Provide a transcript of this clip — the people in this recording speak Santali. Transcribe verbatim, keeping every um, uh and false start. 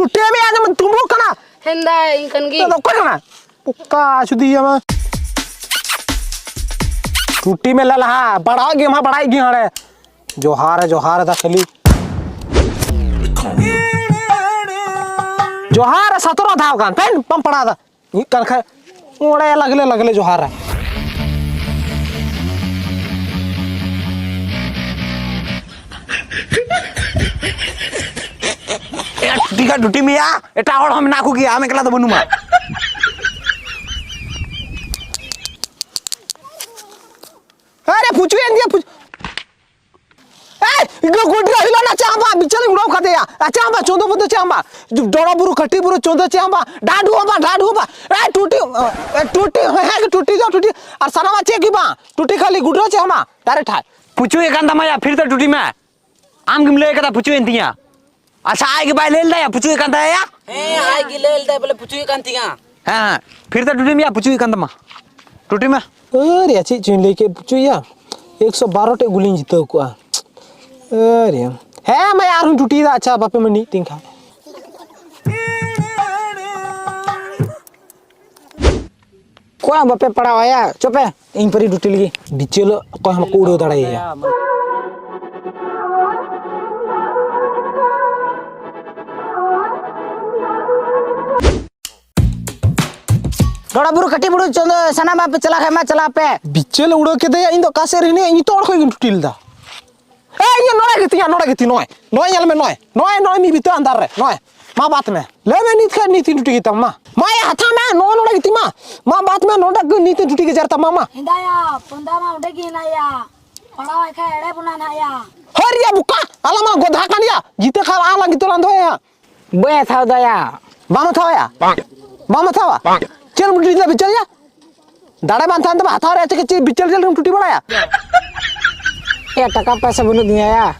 ᱴᱩᱴᱤ ᱢᱮ, ᱟᱫᱚᱢ ᱛᱩᱢᱵᱩᱜ ᱠᱟᱱᱟ᱾ ᱦᱮᱸᱫᱟ, ᱤᱧ ᱠᱟᱱ ᱜᱤᱭᱟᱹᱧ᱾ ᱟᱫᱚ ᱚᱠᱚᱭ ᱠᱟᱱᱟ? ᱚᱠᱟ ᱥᱩᱫᱤ ᱭᱟᱢᱟ᱾ ᱴᱩᱴᱤ ᱢᱮ ᱞᱟᱞᱟ, ᱵᱟᱲᱟᱣᱟᱜ ᱜᱮ ᱢᱟ ᱵᱟᱲᱟᱭ ᱜᱮ ᱦᱟᱲᱮ᱾ ᱡᱚᱦᱟᱨ, ᱡᱚᱦᱟᱨ ᱫᱟ ᱠᱷᱟᱹᱞᱤ᱾ ᱡᱚᱦᱟᱨ ᱥᱚᱛᱨᱚ ᱫᱷᱟᱣ ᱜᱟᱱ, ᱯᱮᱱ ᱵᱟᱢ ᱯᱟᱲᱟᱣ ᱫᱟ᱾ ᱢᱤᱫ ᱠᱟᱱ ᱠᱷᱟᱡ ᱚᱸᱰᱮ ᱞᱟᱜᱽᱞᱮ, ᱞᱟᱜᱽᱞᱮ ᱡᱚᱦᱟᱨᱟ᱾ ᱮ, ᱴᱩᱴᱤ ᱠᱷᱟᱡ ᱴᱩᱴᱤ ᱢᱮᱭᱟ, ᱮᱴᱟᱜ ᱦᱚᱲ ᱦᱚᱸ ᱢᱮᱱᱟᱜ ᱠᱚᱜᱮᱭᱟ, ᱟᱢ ᱮᱠᱞᱟ ᱫᱚ ᱵᱟᱹᱱᱩᱢᱟ᱾ ᱟᱨᱮ ᱯᱩᱪᱩᱭᱮᱱ ᱜᱮᱭᱟ, ᱯᱩᱪᱩ-, ᱮᱭ, ᱤᱧ ᱫᱚ ᱜᱩᱰᱨᱟᱹ ᱦᱤᱞᱳᱜ ᱱᱟ ᱪᱮᱫ ᱦᱚᱸ ᱵᱟᱝ, ᱵᱤᱪᱟᱹᱨᱤᱧ ᱩᱰᱟᱹᱣ ᱠᱟᱫᱮᱭᱟ᱾ ᱟᱨ ᱪᱮᱫ ᱦᱚᱸ ᱵᱟᱝ, ᱪᱚᱸᱫᱚ ᱵᱚᱸᱫᱚ ᱪᱮᱫ ᱦᱚᱸ ᱵᱟᱝ, ᱰᱚᱲᱚ ᱵᱩᱨᱩ ᱠᱟᱹᱴᱤ ᱵᱩᱨᱩ ᱪᱚᱸᱫᱚ ᱪᱮᱫ ᱦᱚᱸ ᱵᱟᱝ, ᱰᱟᱰᱩ ᱦᱚᱸ ᱵᱟᱝ, ᱰᱟᱰᱩ ᱦᱚᱸ ᱵᱟᱝ᱾ ᱮᱭ, ᱴᱩᱴᱤ, ᱮ, ᱴᱩᱴᱤ, ᱦᱮᱸ, ᱦᱮᱸ, ᱴᱩᱴᱤ ᱫᱚ ᱴᱩᱴᱤ, ᱟᱨ ᱥᱟᱱᱟᱢᱟᱜ ᱪᱮᱫ ᱜᱮ ᱵᱟᱝ, ᱴᱩᱴᱤ ᱠᱷᱟᱹᱞᱤ ᱜᱩᱰᱨᱟᱹ ᱪᱮᱫ ᱦᱚᱸ ᱵᱟᱝ, direct ᱦᱟᱭ᱾ ᱯᱩᱪᱩᱭᱮ ᱠᱟᱱ ᱛᱟᱢᱟ ᱭᱟ, ᱯᱷᱤᱨ ᱫᱚ ᱴᱩᱴᱤ ᱢᱮ᱾ ᱟᱢ ᱜᱮᱢ ᱞᱟᱹᱭ ᱠᱟᱫᱟ ᱯᱩᱪᱩᱭᱮᱱ ᱛᱤᱧᱟ᱾ ᱟᱪᱪᱷᱟ, ᱟᱡ ᱜᱮ ᱵᱟᱭ ᱞᱟᱹᱭ ᱞᱮᱫᱟ ᱭᱟ, ᱯᱩᱪᱩᱭᱮ ᱠᱟᱱ ᱛᱟᱭᱟ ᱭᱟ? ᱦᱮᱸ, ᱟᱡ ᱜᱮ ᱞᱟᱹᱭ ᱞᱮᱫᱟᱭ ᱵᱚᱞᱮ ᱯᱩᱪᱩᱭᱮ ᱠᱟᱱ ᱛᱤᱧᱟ᱾ ᱦᱮᱸ, ᱦᱮᱸ, ᱯᱷᱤᱨ ᱫᱚ ᱴᱩᱴᱤ ᱢᱮᱭᱟ, ᱯᱩᱪᱩᱭᱮ ᱠᱟᱱ ᱛᱟᱢᱟ᱾ ᱴᱩᱴᱤ ᱢᱮ᱾ ᱟᱨᱮ, ᱪᱮᱫ ᱪᱚᱧ ᱞᱟᱹᱭ ᱠᱮᱫ, ᱯᱩᱪᱩᱭᱟ᱾ ᱮᱠᱥᱚ ᱵᱟᱨᱚ ᱴᱷᱮᱡ ᱜᱩᱞᱤᱧ ᱡᱤᱛᱟᱹᱣ ᱠᱚᱜᱼᱟ᱾ ᱟᱨᱮ, ᱦᱮᱸ, ᱢᱟᱭᱟ, ᱟᱨᱦᱚᱸᱧ ᱴᱩᱴᱤᱭᱮᱫᱟ᱾ ᱟᱪᱪᱷᱟ, ᱵᱟᱯᱮ ᱢᱟᱹᱱᱤᱡ ᱛᱤᱧ ᱠᱷᱟᱱ᱾ ᱚᱠᱚᱭ ᱦᱚᱸ ᱵᱟᱯᱮ ᱯᱟᱲᱟᱣ ᱟᱭᱟ, ᱪᱚ ᱯᱮ, ᱤᱧ ᱯᱟᱹᱨᱤ ᱴᱩᱴᱤ ᱞᱟᱹᱜᱤᱫ᱾ ᱵᱤᱪᱟᱹᱞᱚᱜ ᱚᱠᱚᱭ ᱦᱚᱸ ᱵᱟᱠᱚ ᱩᱲᱟᱹᱣ ᱫᱟᱲᱮᱭᱟᱭᱟ᱾ ᱰᱚᱲᱟ ᱵᱩᱨᱩ ᱠᱟᱹᱴᱤᱡ ᱵᱩᱨᱩ ᱪᱚᱸᱫᱚ ᱥᱟᱱᱟᱢᱟᱜ ᱯᱮ ᱪᱟᱞᱟᱜ ᱠᱷᱟᱡ ᱢᱟ ᱪᱟᱞᱟᱜ ᱯᱮ᱾ ᱵᱤᱪᱟᱹᱞ ᱩᱲᱟᱹᱣ ᱠᱮᱫᱮᱭᱟ, ᱤᱧ ᱫᱚ ᱚᱠᱟ ᱥᱮᱫ ᱨᱮ ᱦᱤᱱᱟᱹᱧᱟ, ᱤᱧ ᱱᱤᱛᱚᱜ ᱚᱲᱟᱜ ᱠᱷᱚᱡ ᱜᱤᱧ ᱴᱩᱴᱤ ᱞᱮᱫᱟ᱾ ᱮᱭ, ᱤᱧᱟᱹᱜ ᱱᱚᱰᱮ ᱜᱮ ᱛᱤᱧᱟ, ᱱᱚᱰᱮ ᱜᱮ ᱛᱤᱧ, ᱱᱚᱜᱼᱚᱭ᱾ ᱱᱚᱜᱼᱚᱭ ᱧᱮᱞ ᱢᱮ, ᱱᱚᱜᱼᱚᱭ᱾ ᱱᱚᱜᱼᱚᱭ, ᱱᱚᱜᱼᱚᱭ ᱢᱤᱫ ᱵᱤᱛᱟᱹ ᱟᱱᱫᱟᱨ ᱨᱮ, ᱱᱚᱜᱼᱚᱭ᱾ ᱢᱟ ᱵᱟᱛ ᱢᱮ᱾ ᱞᱟᱹᱭ ᱢᱮ ᱱᱤᱛ ᱠᱷᱟᱡ ᱱᱤᱛ ᱤᱧ ᱴᱩᱴᱤ ᱜᱮᱛᱟᱢ, ᱢᱟ᱾ ᱢᱟ ᱭᱟ, ᱦᱟᱛᱟᱣ ᱢᱮ, ᱱᱚᱜᱼᱚᱭ ᱱᱚᱰᱮ ᱜᱮ ᱛᱤᱧ, ᱢᱟ᱾ ᱢᱟ ᱵᱟᱛ ᱢᱮ, ᱱᱚᱰᱮ ᱜᱮ ᱱᱤᱛ ᱤᱧ ᱴᱩᱴᱤ ᱜᱮᱡᱮᱨ ᱛᱟᱢᱟ, ᱢᱟ᱾ ᱦᱮᱸᱫᱟᱭᱟ, ᱯᱚᱱᱫᱟ ᱢᱟ ᱚᱸᱰᱮ ᱜᱮ ᱦᱮᱱᱟᱭᱟ᱾ ᱯᱟᱲᱟᱣᱟᱭ ᱠᱷᱟᱡ ᱮᱲᱮ ᱵᱚᱱᱟ ᱱᱟᱦᱟᱜ ᱭᱟ᱾ ᱦᱟᱹᱨ ᱭᱟ ᱵᱚᱠᱟ, ᱟᱞᱟᱝ ᱢᱟ ᱜᱚᱫᱷᱟ ᱠᱟᱱ ᱭᱟ᱾ ᱡᱤᱛᱟᱹ ᱠᱷᱟᱡ ᱟᱞᱟᱝ ᱜᱮᱛᱚ ᱞᱟᱝ ᱫᱚᱦᱚᱭᱟ᱾ ᱵᱟᱹᱧ ᱦᱟᱛᱟᱣ ᱫᱟᱭᱟ᱾ ᱵᱟᱢ ᱦᱟᱛᱟᱣᱟ ᱭᱟ? ᱵᱟᱢ ᱦᱟᱛᱟᱣᱟ? ᱪᱮᱫ ᱮᱢ ᱴᱩᱴᱤ ᱞᱮᱫᱟ ᱵᱤᱪᱟᱹᱨ ᱭᱟ? ᱫᱟᱲᱮ ᱵᱟᱝ ᱛᱟᱦᱮᱱ ᱛᱟᱢᱟ, ᱦᱟᱛᱟᱣ ᱨᱮᱭᱟᱜ ᱪᱮᱫ, ᱪᱮᱫ ᱵᱤᱪᱟᱹᱨ ᱡᱮᱞ ᱨᱮᱢ ᱴᱩᱴᱤ ᱵᱟᱲᱟᱭᱟ? ᱮ, ᱴᱟᱠᱟ ᱯᱚᱭᱥᱟ ᱵᱟᱹᱱᱩᱜ ᱛᱤᱧᱟ ᱭᱟ᱾